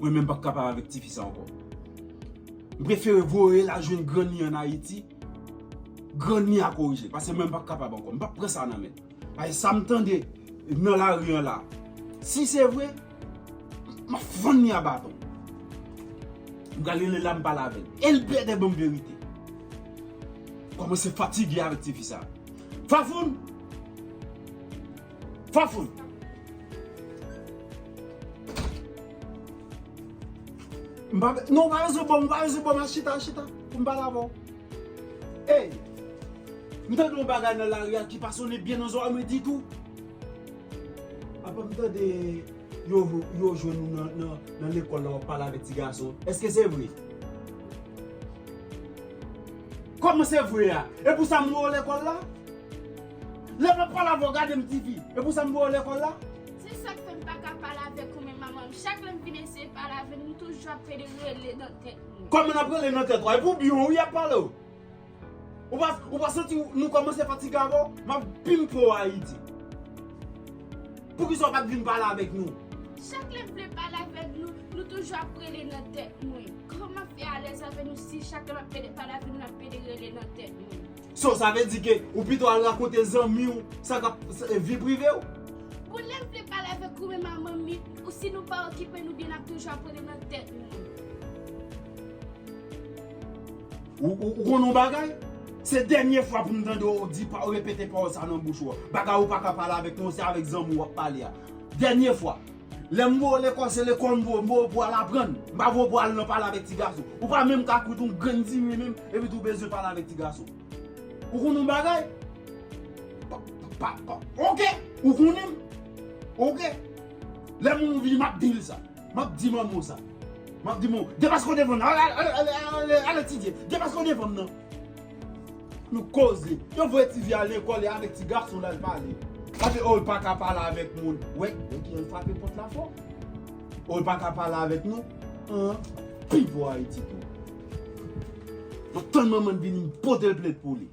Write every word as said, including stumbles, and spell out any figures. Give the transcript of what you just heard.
Mwen menm pa kapab avèk tifi sa ankò. M prefere voye l al jwenn grann li ann Ayiti. Grann li a korije l. Paske mwen m pa kapab ankò. M p ap pran sa nan men l. Paske sa m tande nan lari an la, si se vre, m ap fann li a baton. M pral rele l la, m pale avè l. E l plede ban m verite. M kòmanse fatige avèk tifi sa. Fafoun! Fafoun! M pa, non, ou pa bezwen ban m, ou pa bezwen ban m, al chita, al chita, pou m pale avè w. Ey! M tande yon bagay nan lari a ki pa sone byen nan zòrèy mwen ditou. Apa m tande yo, yo jwenn ou nan, nan, nan lekòl la, w ap pale avèk ti gason. Èske se vre? Kòman se vre a? E pou sa m voye w lekòl la? Lè m ap pale avè w, gade m tifi. E pou sa m voye w lekòl la? Se sa k fè m pa ka pale avèk ou menm, manman m. Chak lè m vin eseye pale avè l, nou toujou ap rele nan tèt mwen. Kòman n ap rele nan tèt ou a? E pou byen w wi y ap pale w. Ou pa, ou pa santi nou kòmanse fatige avè w? M ap pimpe w Ayiti. Poukisa w pa t vin pale avèk nou? Chak lè m vle pale avèk nou, nou toujou ap rele nan tèt mwen. Kòman fè alèz avè nou si chak lè m ap pede pale avè nou, n ap pede rele nan tèt mwen? So, sa vle di ke ou pito al rakonte zanmi w sa k ap, sa, vi prive w? Bon, lè m vle pale avèk ou menm a manmi, ou si nou pa okipe nou byen, n ap toujou ap rele nan tèt nou. Ou, ou, ou konn yon bagay? Se dènye fwa pou m tande w di pa, repete pawòl sa nan bouch ou a. Bagay ou pa ka pale avèk nou, se avèk zanmi w w ap pale a. Dènye fwa. Lè m voye w lekòl, se lekòl m voye, m voye w pou al aprann. M pa voye w pou al nan pale avèk ti gason. Ou pa menm ka kwit yon grenn diri menm, epi tou w bezwen pale avèk ti gason. Ou konn yon bagay? Pa, pa, pa, pa. Oke! Ou konnen m? Oke! Lè moun vini, m ap di l sa. M ap di manman w sa. M ap di manman w, depaske w devan m nan. Ale, ale, ale, ale, ale, ale etidye. Depaske w devan m nan. Nou koze. Yo voye tifi a lekòl e avèk ti gason l al pale. Paske, o, l pa ka pale avèk moun. Wè, wè ki jan l frape pòt la fò. O, l pa ka pale avèk nou. An, pi pou Ayiti tou. M ap tann manman l vini, m pote l plent pou li.